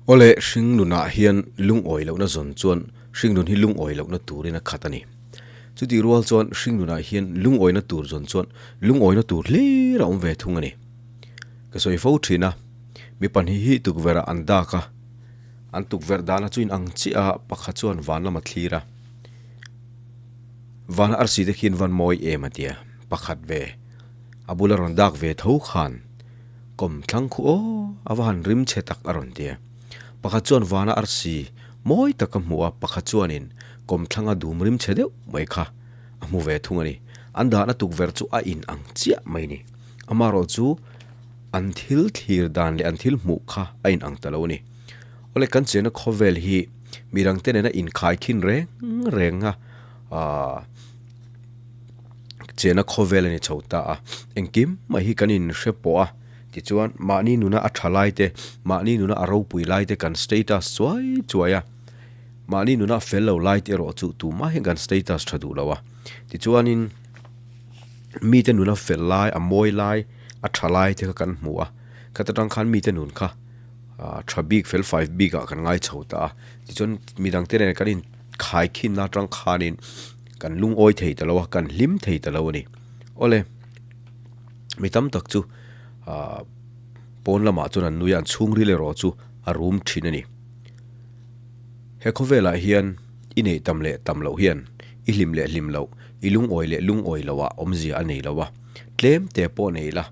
Awle, hringnunah hian lungawi lohna zawn chuan hringnun hi lungawi lohna turin a khat a ni. Chutih rual chuan hringnunah hian lungawina tur zawn chuan lungawina tur hlir a awm ve thung a ni. Ka sawi fo thin a, mi pahnih hi tukverh ah an dak a, an tukverh dahna chu in ang chiah a, pakhat chuan van lam a thlir a, Vana arsi te khian van mawi em a tia, pakhat ve a bula rawn dak ve tho khan kawm thlang khu aw a va han rim chhe tak a rawn tia. Pakhat chuan vana arsi mawi tak a hmu a, pakhat chuanin kawm thlanga dum rim chhe deuh mai kha a hmu ve thung a ni. An dahna tukverh chu a in ang chiah mai ni. Amaherawh chu an thil thlir dan leh an thil hmuh kha a in ang ta lo a ni. Awle kan chenna khawvel hi midangte nena inkhai khin reng reng a aah chenna khawvel a ni chho ta a, engkim mai hi kan inhre pawh a, tichuan mahni nuna a tha lai te, mahni nuna a ropui lai te kan status chuai chuai a, mahni nuna a fel lo lai te erawh chu tumah hian kan status tha duh lo a, tichuanin mite nuna fel lai, a mawi lai, a tha lai te kha kan hmu a, khata tang khan mite nun kha. Tha bik fel fai bik ah kan ngai chho ta a, tichuan midang te nen kan in khai khin na atang khanin kan lungawi thei ta lo a, kan hlim thei ta lo a ni. Awle, mi tam tak chu ah pawn lamah chuan an nui a, an chhungril erawh chu a rum thin a ni. He khawvelah hian i neih tam leh tam loh hian i hlim leh hlim loh, i lungawi leh lungawi loh ah awmzia a nei lo a, tlem te pawh nei la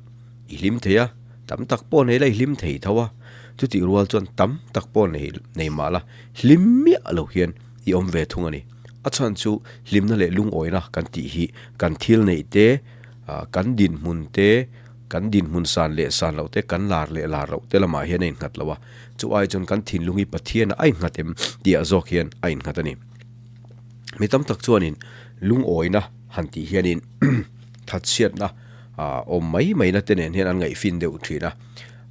i hlim thei a. Tam tak pawh nei la i hlim thei tho a, chutih rual chuan tam tak pawh nei nei mah la hlim miah lo hian i awm ve thung a ni. A chhan chu hlimna leh lungawina kan tih hi kan thil neih te, kan dinhmun te, kan dinhmun san leh san loh te, kan lar leh lar loh te lamah hian a innghat lo a, chu ai chuan kan thinlung hi Pathianah a innghat em tihah zawk hian a innghat a ni. Mi tam tak chuanin lungawina han tih hianin thatchhiatna awm mai mai na te nen hian an ngaihfin deuh thin a,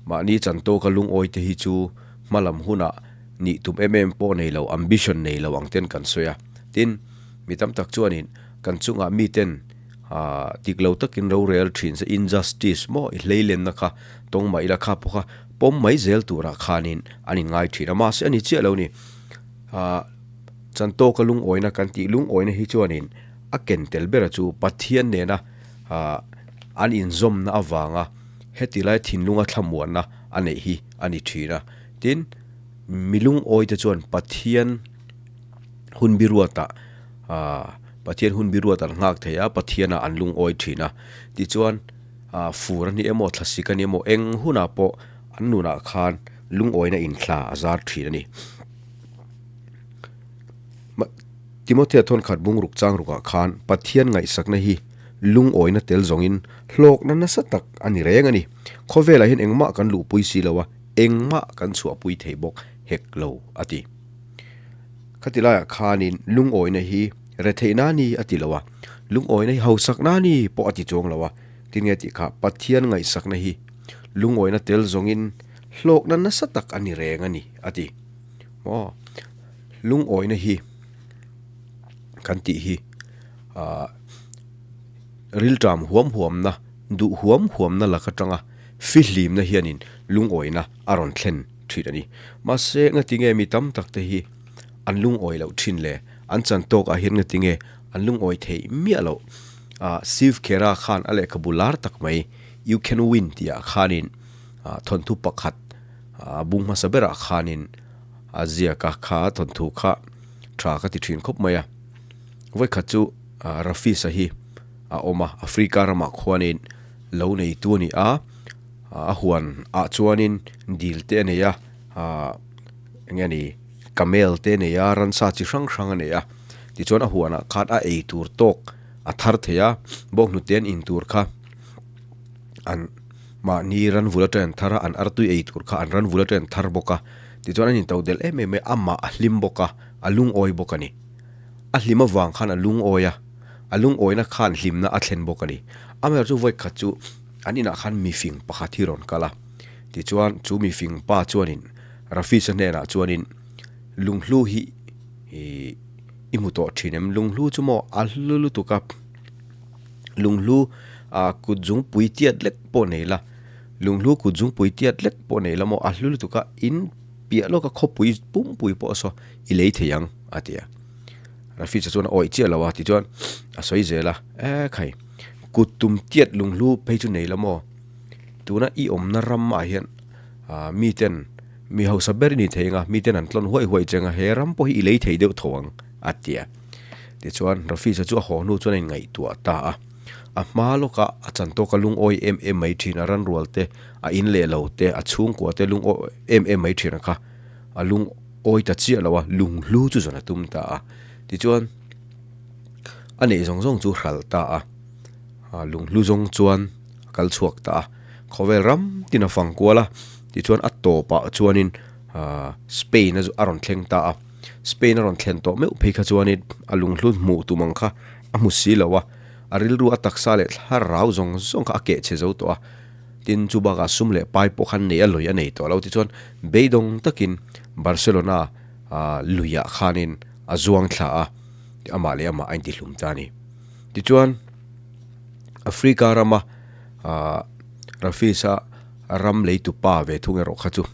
mahni chan tawka lungawi te hi chu hma lam hunah nih tum em em pawh nei lo, ambition nei lo ang ten kan sawi a. Tin, mi tam tak chuanin kan chungah miten dik lo takin rorel thin se injustice maw i hleilenna kha tawng mah ila kha pawh kha pawm mai zel turah khanin an inngai thin a, mahse a ni chiah lo ni. Chan tawka lungawina kan tih lungawina hi chuanin a ken tel bera chu Pathian nena an inzawmna avanga heti lai thinlunga thlamuanna a neih hi a ni thin a. Tin, mi lungawite chuan Pathian hun biruatah Pathian hun biruat an nghak thei a, Pathianah an lungawi thin a. Tichuan, fur a ni emaw, thlasik a ni emaw, eng hunah pawh an nunah khan lungawina inthla a zar thin a ni. Timothea thawnkhat bungruk chang rukah khan Pathian ngaihsakna hi lungawina tel zawngin hlawkna nasa tak a ni reng a ni. Khawvelah hian engmah kan luhpui si lo a, engmah kan chhuahpui thei bawk hek lo, a ti. Khati laiah khanin lungawina hi retheihna ni a ti lo a, lungawina hi hausakna ni pawh a ti chuang lo a. Tinge tih kha Pathian ngaihsakna hi lungawina tel zawngin hlawkna nasa tak a ni reng a ni, a ti. Maw? Lungawina hi kan tih hi ah rilṭam huam huamna, duh huam huamna lak aṭanga fihlimna hianin lungawina a rawn thlen ṭhin a ni. Mahse, ngatinge mi tam tak te hi an lungawi loh ṭhin le? An chan tawkah hian ngatinge an lungawi theih miah loh? Ah Steve Khera khan a lehkhabu lar tak mai You Can Win tihah khanin thawnthu pakhat a bung hmasa berah khanin a ziak a, kha thawnthu kha tha ka ti thin khawp mai a. Vawikhat chu Rafisa hi a awm a, Africa ramah khuanin lo neitu a ni a, a huan ah chuanin dil te a nei a, eng nge ni camel te a nei a, ransa chi hrang hrang a nei a, tichuan a huanah khan a ei tur tawk a thar thei a, bawnghnute an in tur kha an mahni ran vul atang an thar a, an artui ei tur kha an ran vul atang an thar bawk a, tichuan an intoh delh em em mai a, amah a hlim bawk a, a lungawi bawk a ni. A hlim avang khan a lungawi a, a lungawina khan hlimna a thlen bawk a ni. Amaherawhchu vawi khat chu an inah khan mifing pakhat hi rawn kal a, tichuan chu mifing pa chuanin Rafisa hnenah chuanin lunghlu hi i hmu tawh thin em? Lunghlu chu maw a hlu lutuk a. Lunghlu ah kut zungpui tiat lek pawh nei la, lunghlu kut zungpui tiat lek pawh nei la maw a hlu lutuk a, in piah lawka khawpui pumpui pawh saw i lei thei ang, a ti a. Rafisa chuan a awih chiah lo a, tichuan a sawi zel a, E khai, kut tum tiat lunghlu phei chu nei la maw? Tuna i awmna ramah hian miten mi hausa ber i ni thei ang a, miten an tlawn huai huai che ang a, he ram pawh hi i lei thei deuh tho ang, a ti a. Tichuan Rafisa chu a haw hnu chuan a inngaihtuah ta a. A hma lawka a chan tawka lungawi em em mai thin, a ranrual te, a in leh lo te, a chhungkua te lungawi em em mai thin a kha. A lungawi ta chiah lo a, lunghlu chu zawn a tum ta a. Tichuan a neih zawng zawng chu hralh ta a, lunghlu zawng chuan a kal chhuak ta a. Khawvel ram tin a fang kual a, tichuan a tawpah chuanin Spain a rawn thleng ta a. Spain a rawn thlen tawh meuh phei kha chuanin a lunghlu hmuh tum ang kha a hmu si lo a, a rilru a taksa leh thlarau zawng zawng kha a keh chhe zo tawh a, tin chu bakah sum leh pai pawh khan nei a lawi a nei tawh lo tichuan beidawng takin Barcelona luiah khanin a zuang thla a, amah leh amah a intihlum ta a ni. Tichuan Africa rama Rafis-a ram leitu pa ve thung erawh kha chu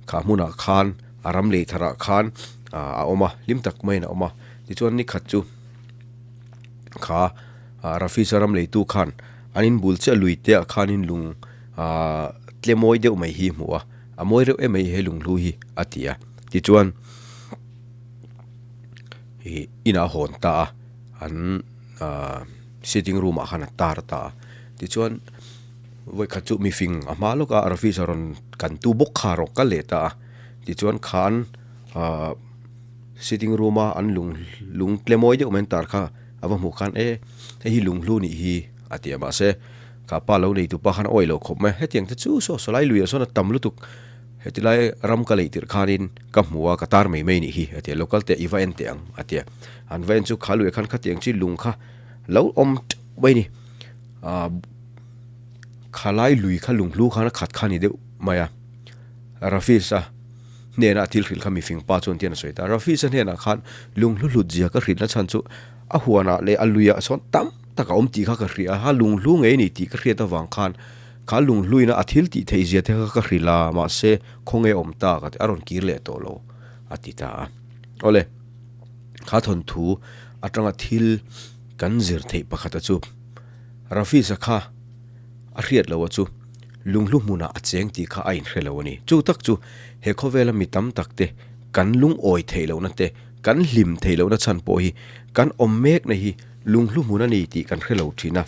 kha hmunah khan a ram lei tharah khan a awm a, hlim tak maiin a awm a, tichuan ni khat chu kha Rafisa ram leitu khan an inbul chiah lui te ah khanin lung tle mawi deuh mai hi hmuh a, a mawi reuh em mai he lunghlu hi a ti a, tichuan ih inah a hawn ta a, an sitting room ah khan a tar ta a, tichuan vawikhat chu mifing a hma lawk a Rafisa rawn kantu bawk kha a rawn kal leh ta a, tichuan khan ahh. Sitting room a an lung lung tle mawi deuh mai an tar kha a va hmuh khan e hei hi lunghlu nih hi a ti a mahse kha pa lo nei tupa khan a awih loh khawp mai a hetiang te chu saw saw lai luiah sawn a tam lutuk heti lai ram ka lei tirh khanin ka hmu a ka tar mai mai nih hi a ti a local te i va en teh ang a ti a an va en chu kha luiah khan khatiang chi lung kha lo awm teuh mai a ni ah kha lai lui kha lunghlu khan a khat kha a ni deuh mai a Rafis-a hnenah thil hrilh kha mifing pa chuan tian a sawi ta. Rafis-a hnenah khan lunghlu hlut zia ka hrilhna chhan chu a huanah leh a luiah sawn tam tak a awm tih kha ka hria a, ha lunghlu ngei a ni tih ka hriat avang khan kha lunghluina a thil tih theih zia te kha ka hrilh a, mahse khawnge awm ta ka ti, a rawn kir leh tawh lo a ti ta a. Awle, kha thawnthu atanga thil kan zir theih pakhata chu Rafis-a kha a hriat loh a chu Lunghlu hmunah a cheng tih kha a inhre lo a ni. Chu tak chu he khawvela mi tam tak te kan lungawi theih lohna te, kan hlim theih lohna chhan pawh hi kan awm mekna hi lunghlu hmun a ni tih kan hre lo thin a.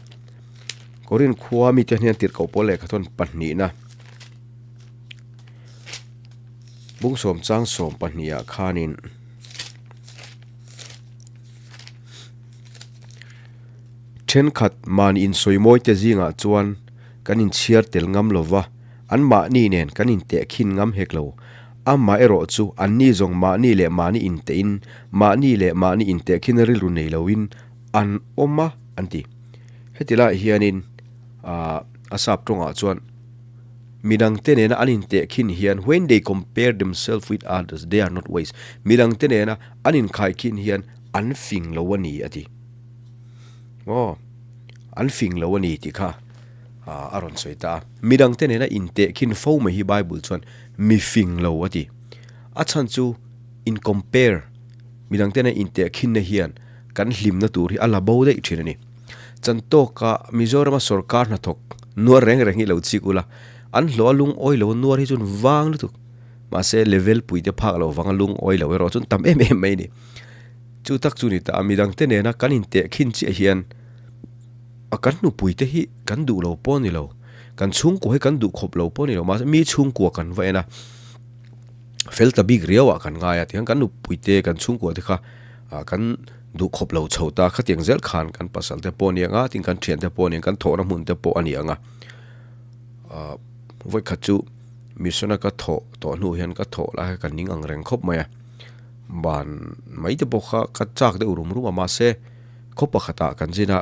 Korin khua mite hnen tirhkoh pawl lehkhathawn pahnihna bungsawm chang sawm pahnihah khanin Thenkhat mahni insawimawi te zingah chuan kan inchhiar tel ngam lo va, anmahni nen kan intehkhin ngam hek lo. Amaherawh chu anni zawng mahni leh mahni intehin, mahni leh mahni intehkhina rilru nei loin an awm a, an ti. Heti laiah hianin a sap tawngah chuan midangte nena an intehkhin hian, when they compare themselves with others, they are not wise, midangte nena an inkhaikhin hian an fing lo a ni, a ti. Aw, an fing lo a ni tih kha a rawn sawi ta a. Midangte nena intehkhin fo mai hi Bible chuan mi fing lo a ti. A chhan chu in compare, midangte nena intehkhinna hian kan hlimna tur hi a la bo daih thin a ni. Chantawka Mizorama sorkar hnathawk nuar reng reng hi lo chik ula, an hlawh a lungawi lo a nuar hi chuan vang lutuk. Mahse level puite phak lo vanga lungawi lo erawh chuan tam em em mai a ni. Chu tak chu ni ta a, midangte nena kan intehkhin chiah hian a kan nupuite hi kan duh lo pawh a ni lo, kan chhungkua hi kan duh khawp lo pawh a ni lo, mahse mi chhungkua kan va en a, fel ta bik riauah kan ngai a, tihian kan nupuite kan chhungkua te kha kan duh khawp lo chho ta, khatiang zel khan kan pasal te pawh a ni ang a, tin kan thiante pawh a ni ang, kan thawhna hmun te pawh a ni ang a, vawikhat chu mission a ka thawh tawh hnu hian ka thawh lai kha ka ning ang reng khawp mai a. Ban mai te pawh kha ka chak deuh rum rum a mahse khaw pakhatah kan zin a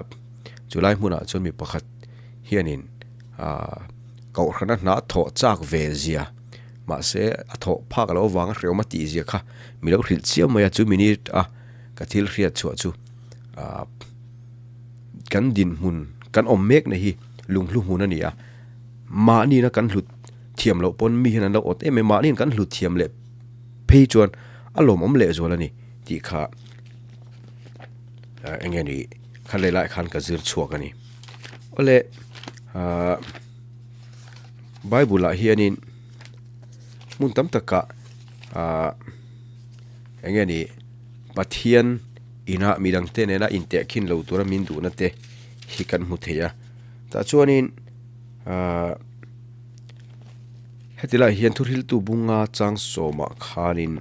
chulai hmunah chuan mi pakhat hianin ahh kohhrana hna thawh chak ve zia mahse a thawh phak loh avanga hreawm a tih zia kha mi lo hrilh chiam mai a chu minute a ka thil hriat chhuah chu ahh kan dinhmun kan awm mek na hi lunghlu hmun a ni a mahni na kan hlut thiam loh pawn mi hian an lo awt em em mahni kan hlut thiam leh. phei chuan a lawmawm lehzual a ni tih kha eng nge ni kha leh lai khan ka zir chhuak a ni. Awle ahh Bible ah hianin hmun tam takah ahh eng nge ni Pathian inah midangte nena intehkhin lo tura min duhna te hi kan hmu thei a. Tah chuanin ahh heti lai hian thuhriltu bunga chang sawmah khanin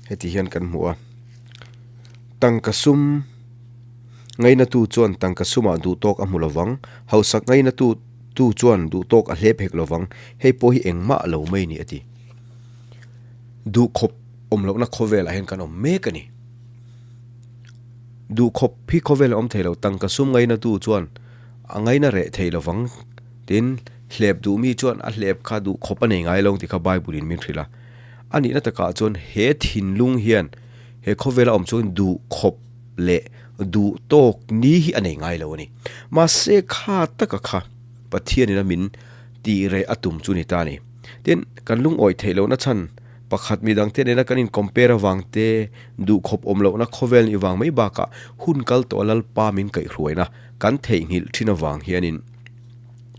heti hian kan hmu a tangka sum ngainatu chuan tangka sumah duh tawk a hmu lovang hausak ngainatu tu chuan duh tawk a hlep hek lovang hei pawh hi engmah lo mai a ni a ti duhkhawp awm lohna khawvelah hian kan awm mek a ni. Duhkhawp hi khawvel a awm thei lo, tangka sum ngainatu chuan a ngaina reh thei lovang. Tin, hlep duh mi chuan a hlep kha duhkhawp a nei ngai lo tih kha Bible in min hrilh a. A nihna takah chuan he thinlung hian he khawvela awm chuan duhkhawp leh duh tawk ni hi a nei ngai lo a ni. Mahse kha taka kha Pathianin a min tih reh a tum chu ni ta a ni. Tin, kan lungawi theih lohna chhan Pakhat midangte nena kan in compare avang te, duhkhawp awm lohna khawvel nih vang mai bakah hun kal tawh a Lalpa min kaihhruaina kan theihnghilh thin avang hianin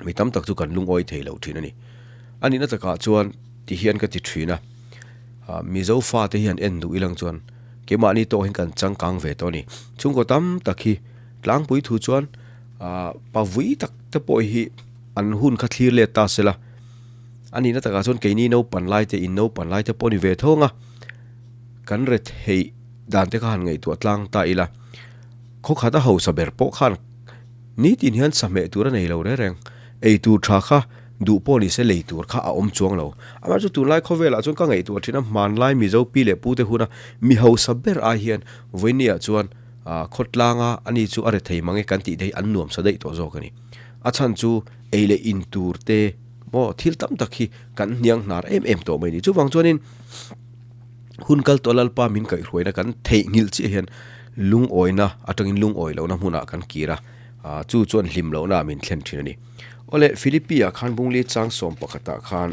mi tam tak chu kan lungawi thei lo thin a ni. A nihna takah chuan ti hian ka ti thin a, Mizo fate hian en duh ilang chuan keimahni tawk hian kan changkang ve tawh a ni. Chhungkaw tam tak hi tlangpui thu chuan pavui tak te pawh hi an hun kha thlir let ta se la, A nihna takah chuan keini naupan lai te, in naupan lai te pawh a ni ve tho ang a, kan retheih dan te kha han ngaihtuah tlang ta ila, khawkhat a hausa ber pawh khan nitin hian sahmeh tur a nei lo reng reng, ei tur tha kha duh pawh ni se lei tur kha a awm chuang lo. Amaherawhchu tunlai khawvelah chuan ka ngaihtuah thin a, hmanlai Mizo pi leh pu te huna mi hausa ber ai hian vawinia chuan khawtlanga ani chu a rethei mang e kan tih te hi an nuamsa daih tawh zawk a ni. A chhan chu ei leh in tur te, Maw thil tam tak hi kan hniang hnar em em tawh mai a ni. Chuvang chuanin hun kal tawh Lalpa min kaihhruaina kan theihnghilh chiah hian lungawina atangin lungawi lohna hmunah kan kir a, chu chuan hlim lohna min thlen thin a ni. Awle Philippi ah khan Bungli chang sawm pakhatah khan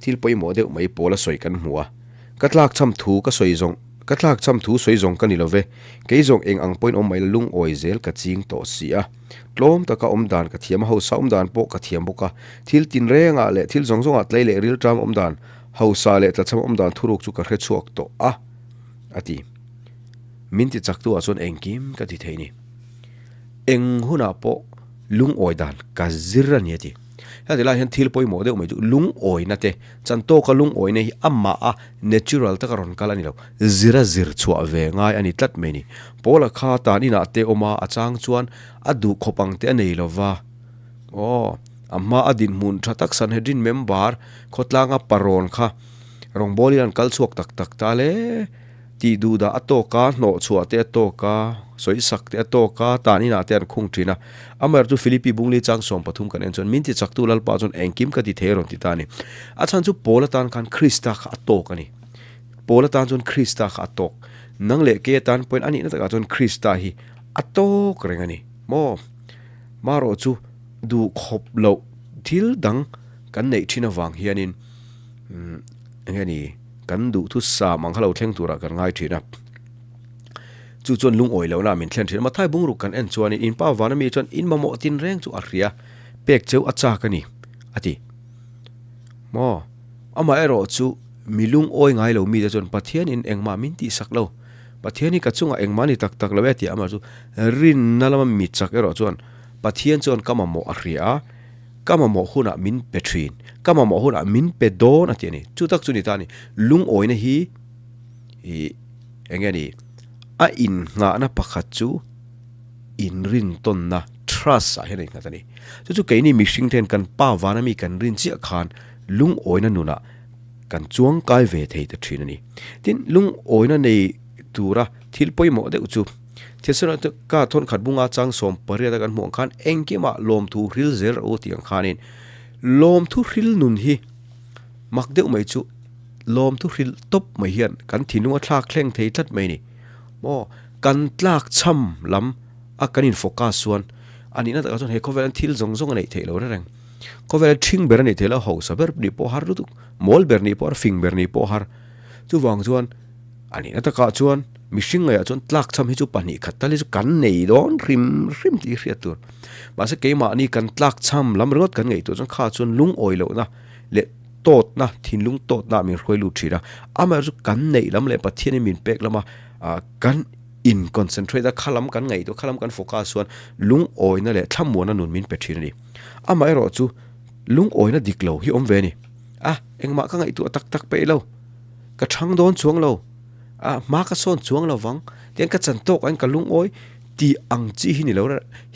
thil pawimawh deuh mai pawl a sawi kan hmu a, ka tlakchham thu ka sawi zawng ka tlakchham thu sawi zawng ka ni lo ve, kei zawng eng ang pawhin awm mai la lungawi zel ka ching tawh si a. Tlawm taka awm dan ka thiam a, hausa awm dan pawh ka thiam bawk a. Thil tinrengah leh thil zawng zawngah tlei leh rilṭam awm dan, hausa leh tlachham awm dan thuruk chu ka hre chhuak tawh a, a ti. Min ti chak tuah chuan engkim ka ti thei ni. Eng hunah pawh lungawi dan ka zir a ni, a ti. Heti lai hian thil pawimawh deuh mai chu lungawina te, chantawka lungawina hi amah a natural taka rawn kal a ni lo, zira zir chhuah ve ngai a ni tlat mai ni. Paula kha tan inah te awm a, a chang chuan a duh khawp ang te a nei lo va. Aw, a hma a dinhmun tha tak Sanhedrin member khawtlanga parawn kha rawngbawlin an kal chhuak tak tak ta le. Tih duh dah a tawk a, hnawh chhuah te a tawk a, sawi sak te a tawk a, tan inah te an khung thin a. Amaherawhchu chu Philippi Bungli chang 13 kan en chuan min ti chaktu Lalpa chuan engkim ka ti thei a rawn ti ta a ni. A chhan chu Paul atan khan Krista kha a tawk a ni. Paul atan chuan Krista kha a tawk. Nang leh kei atan pawhin a nihna takah chuan Krista hi a tawk reng a ni. Maw? Marawh chu duh khawp loh thil dang kan neih thin avang hianin eng nge ni? Kan duhthusam ang kha lo thleng turah kan ngai thin a, chu chuan lungawi lohna min thlen thin a. Mathai bungruk kan en chuanin in pa vana mi chuan in mamawh tinreng chu a hria, pek cheu a chak a ni, a ti. Maw? Amaherawh chu mi lungawi ngai lo mite chuan Pathianin engmah min tihsak lo, Pathian hi ka chungah engmah ni tak tak lo e tih amaherawh chu rinna lama mi chak erawh chuan Pathian chuan ka mamawh a hria a, Ka mamawh hunah min pe thin, ka mamawh hunah min pe dawn a ti a ni. Chu tak chu ni ta a ni. Lungawina hi ih eng nge ni, a innghahna pakhat chu inrintawnna, trust, ah hian a innghat a ni. Chu chu keini mihring te hian kan pa vana mi kan rin chiah khan lungawina nunah kan chuangkai ve thei ta thin a ni. Tin, lungawina nei tura thil pawimawh deuh chu, Thesalonika thawnkhat bunga chang 18 a kan hmuh ang khan engkimah lawmthu hril zel rawh u tih ang khanin lawmthu hril nun hi mak deuh mai chu lawmthu hril tawp mai hian kan thinlung a thlak thleng thei tlat mai a ni. Maw kan tlak chham lam a kan in focus chuan. A nihna takah chuan he khawvelah hian thil zawng zawng a neih theih loh reng. Khawvela ṭhing ber a nih theih loh, hausa ber nih pawh har lutuk, mawl ber nih pawh har, fing ber nih pawh har. Chuvang chuan a nihna takah chuan mihring ngaihah chuan tlakchham hi chu pahnih khat tal hi chu kan nei dawn hrim hrim tih hi hriat tur. Mahse keimahni kan tlakchham lam ringawt kan ngaihtuah chuan kha chuan lungawi lohna leh tawtna, thinlung tawtna ah min hruai lut thin a. Amaherawhchu kan neih lam leh Pathianin min pek lama kan in concentrate a, kha lam kan ngaihtuah, kha lam kan focus chuan lungawina leh thlamuanna nun min pe thin a ni. Amaherawh chu lungawina dik lo hi awm ve a ni. A, engmah ka ngaihtuah tak tak peih lo, ka chhang dawn chuang lo, a, hma ka sawn chuang lo vang, tiang ka chan tawk ain ka lungawi tih ang chi hi ni lo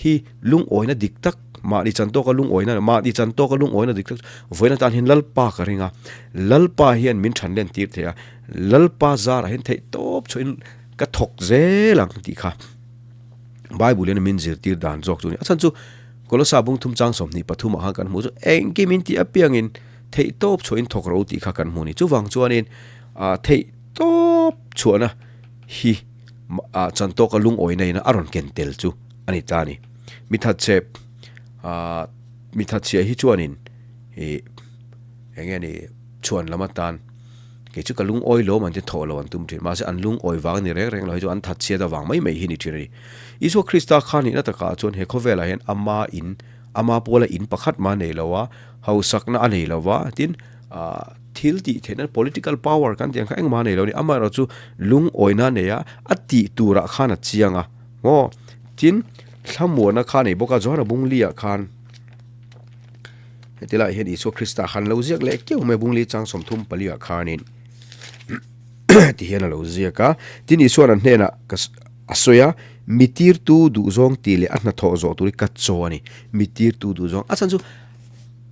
hi lungawina dik tak, mahni chan tawka lungawina, mahni chan tawka lungawina dik tak chu vawiin atan hian Lalpa ka ring a, Lalpa hian min than len tir thei a, Lalpa zarah hian theih tawp chhuahin ka thawk zel ang tih kha Bible hian min zirtir dan zawk chu a ni. A chhan chu Kolosa bung thum chang 23 ah khan kan hmuh chu engkim in tih apiangin theih tawp chhuahin thawk ro tih kha kan hmu a ni. Chuvang chuanin theih tawp chhuahna hi chan tawka lungawina ina a rawn ken tel chu a ni ta a ni. Mi thatchhe mi thatchhia hi chuanin ih eng nge ni chhuan lam atan Kei chu ka lungawi lawm an ti thawh lo an tum thin. Mahse an lungawi vang a ni reng reng lo hi chu an thatchhiat avang mai mai hi ni thin a ni. Isua Krista kha nihna takah chuan he khawvelah hian ama in, ama puala in pakhat mah a nei lo a, hausakna a nei lo va, tin ah thil tih theihna political power kan tih ang kha engmah a nei lo a ni. Amaherawh chu lungawina a nei a, a tih turah khan a chiang a maw? Tin thlamuana kha a nei bawk a, Johana Bungli-ah khan. Heti lai hian Isua Krista khan lo ziak leh keuh mai bungli chang 34 ah khanin ti hian a lo ziak a. Tin Isua'n an hnenah ka a sawi a, mi tirtu duhzawng tih leh a hnathawh zawh tur hi ka chaw a ni. Mi tirtu duhzawng a chhan chu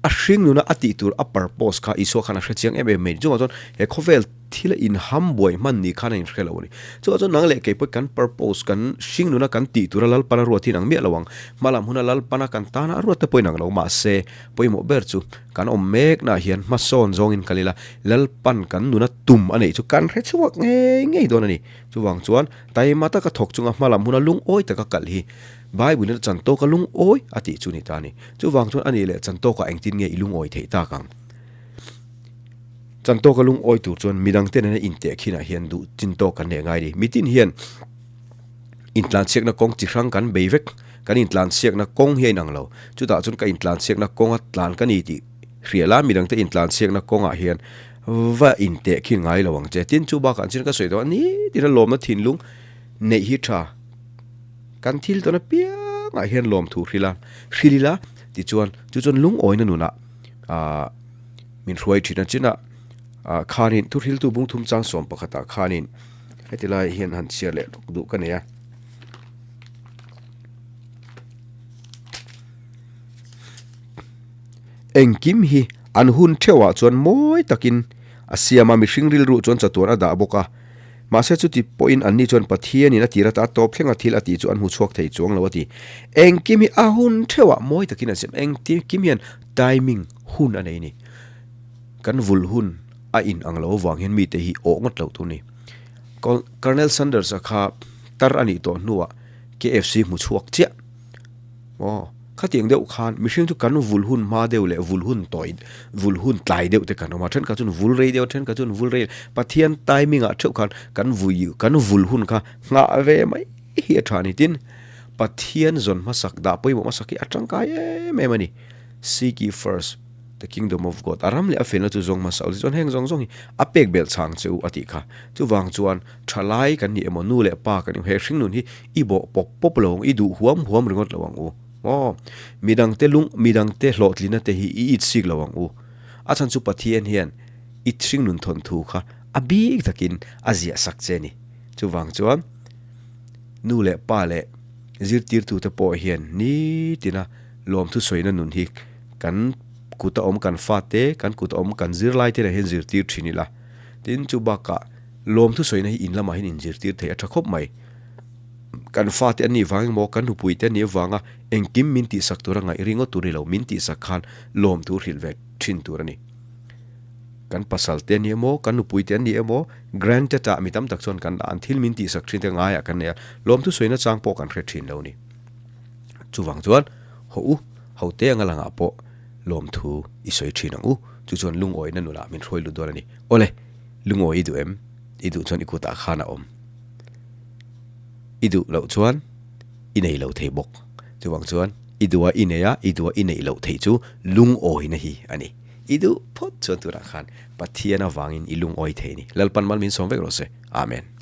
a hring nuna a tih tur a purpose kha Isua khan a hre chiang em em mai. Chungah chuan he khawvel thil a inham buai hman ni khan a inhre lo a ni. Chungah chuan nang leh kei pawh kan purpose, kan hring nuna kan tih tura Lalpana ruat hi inang miah lo ang. Hmalam huna Lalpana kan tana a ruat te pawh inang lo. Mahse, pawimawh ber chu kan awm meknaah hian hmasawn zawngin kal ila, Lalpan kan nuna tum a neih chu kan hre chhuak ngei ngei dawn a ni. Chuvang chuan taima taka thawk chunga hmalam huna lungawi taka kal hi Bible-in a chan tawka lungawi a tih chu ni ta a ni. Chuvang chuan a nih leh chan tawkah engtin nge i lungawi theih tak ang? Chan tawka lungawi tur chuan midangte nena inteh khinah hian duh chin tawk kan leh ngai ni. Mitin hian intlanchhiakna kawng chi hrang kan bei vek. Kan intlanchhiakna kawng hi a inang lo. Chutah chuan ka intlanchhiakna kawnga tlan ka ni tih hria la, midangte intlanchhiakna kawngah hian va inteh khin ngai lo ang che. Tin, chu bakah chin ka sawi tawh a, nitin a lawmna thinlung neih hi tha. Kan thil tawn apiangah hian lawmthu hril a, hril ila tichuan chu chuan lungawina nunah aah Min hruai thin a chinah ah khanin thuhriltu bungthum chang sawm pakhatah khanin heti lai hian han chhiar leh lawk duh ka nei a. Engkim hi an hun theuhah chuan mawi takin a siam a, mihring rilru chuan chatuan a dah bawk a. Mahse chuti pawhin anni chuan Pathianin a tir ata tawp thlenga thil a tih chu an hmu chhuak thei chuang lo a ti. Engkim hi a hun theuhah mawi takin an siam. Engkim hian timing hun a nei a ni. Kan vul hun a in ang lo avang hian mite hi awh ngawt loh tur a ni. Colonel Sanders-a kha tar a nih tawh hnuah KFC hmu chhuak chiah. Aw, khatiang deuh khan mihring chu kan vul hun hma deuh leh vul hun tawi, vul hun tlai deuh te kan awm a, thenkhat chuan vul rei deuh a, thenkhat chuan vul rei, Pathian timing ah theuh khan kan vui, kan vul hun kha nghah ve mai hi a tha a ni. Tin, Pathian zawn hmasak dah pawimawh hmasak hi a tangkai em em a ni. Seek ye first the kingdom of God, a ram leh a felna chu zawng hmasa u, tichuan heng zawng zawng hi a pek belh chhang che u a tih kha. Chuvang chuan thalai kan ni emaw nu leh pa kan ni he hringnun hi i bawh pawp pawp lo ang, i duh huam huam ringawt lo ang u. Aw, midangte lung, midangte hlawhtlina te hi i it sik lo ang u. A chhan chu Pathian hian i hringnun thawnthu kha a bik takin a ziah sak che a ni. Chuvang chuan nu leh pa leh zirtirtute pawh hian nitina lawmthu sawina nun hi kan kuta awm kan fate, kan kuta awm kan zirlaite nen hian zirtir thin ila. Tin, chu bakah lawmthu sawina hi in lamah hian inzirtir theih a tha khawp mai. Kan fate an nih vang emaw, kan nupuite an nih avanga engkim min tihsak tura ngaih ringawt tur ni lo, min tihsak khan lawmthu hrilh ve thin tur a ni. Kan pasalte an ni emaw, kan nupuite an ni emaw, granted ah mi tam tak chuan kan an thil min tihsak thin te ngaiah kan nei a, lawmthu sawina chang pawh kan hre thin lo a ni. Chuvang chuan. Hawh u, ho te anga langah pawh lawmthu i sawi thin ang u. Chu chuan lungawina nunah min hruai lut dawn a ni. Awle, lungawi i duh em? I duh chuan i kutah khan a awm. I duh loh chuan i nei lo thei bawk. Chuvang chuan i duh a i nei a, i duh a i neih loh theih chu lungawina hi a ni. I duh phawt chuan tunah khan Pathian avangin i lungawi thei a ni. Lalpan mal min sawm vek rawh se. Amen.